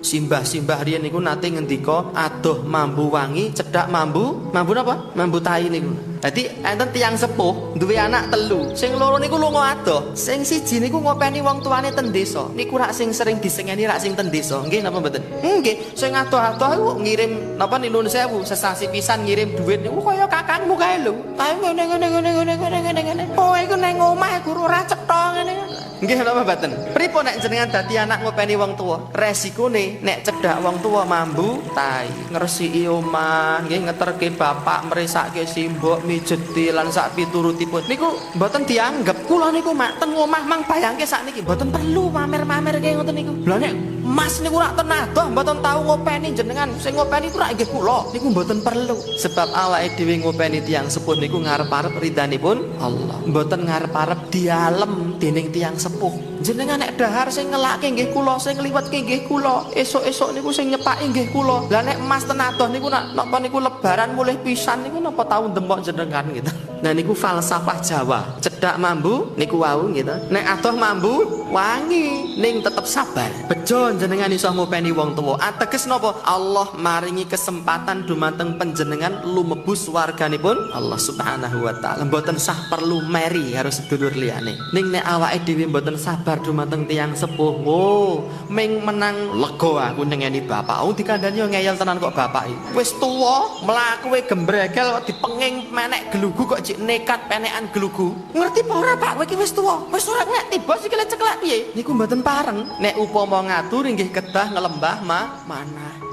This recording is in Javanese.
Simbah-simbah riyen niku nate ngendika, adoh mambu wangi, cedhak mambu, mambu napa? Mambu tai niku. Dadi enten tiyang sepuh duwe anak telu. Sing loro niku lunga adoh, sing siji niku ngopeni wong tuane ten desa. Niku rak sing sering disengeni rak sing ten desa. Nggih napa mboten? Nggih, sing adoh-adoh iku ngirim napa nuwun sewu, sesasi pisan ngirim duit niku kaya kakangmu kae lho. Kae ngene ngene ngene ngene ngene ngene ngene. Kowe iku nang omah iku ora cetha ngene. Nggih napa mboten? Pripun nek jenengan dadi anak ngopeni wong tuwa? Resikone nek cedhak wong tuwa mambu tai, ngresiki omah, nggih ngeterke bapak, mresake simbok, mijeti lan sak piturutipun. Niku mboten dianggep. Kula niku mak teng omah mang bayangke sakniki mboten perlu pamer-pamer kaya ngoten niku. Lha nek Mas niku rak ten adoh mboten tau ngopeni jenengan, sing ngopeni iku rak nggih kula. Niku mboten perlu. Sebab awake dhewe ngopeni tiyang sepuh niku ngarep-arep ridhanipun Allah. Mboten ngarep-arep dialem dening tiyang sepuh. Jenengan nek dahar sing ngelake nggih kula, sing ngliwetke nggih kula, esuk-esuk niku sing nyepaki nggih kula. Lah nek Mas ten adoh niku nak napa niku lebaran mulih pisan niku napa tau ndemok jenengan gitu. Nah niku falsafah Jawa. Cedhak mambu niku wau gitu. Nek adoh mambu wangi, ning tetep sabar. Bejo jenengan iso ngopeni wong tuwa. Ateges napa? Allah maringi kesempatan dumateng panjenengan lumebu swarganipun Allah Subhanahu wa taala. Mboten sah perlu meri karo sedulur liyane. Ning nek awake dhewe mboten sabar dumateng tiyang sepuh, oh, ming menang lega aku nengeni bapak. Oh, dikandani yo ngeyel tenan kok bapak iki. Wis tuwa, mlakuke gembregel kok dipenging menek gelugu kok jik nekat penekan gelugu. Ngerti apa ora Pak, kowe iki wis tuwa. Wis ora nek tiba sikile ceklek piye? Niku mboten pareng. Nek upama ngaturi nggih kedah ngelembah manah.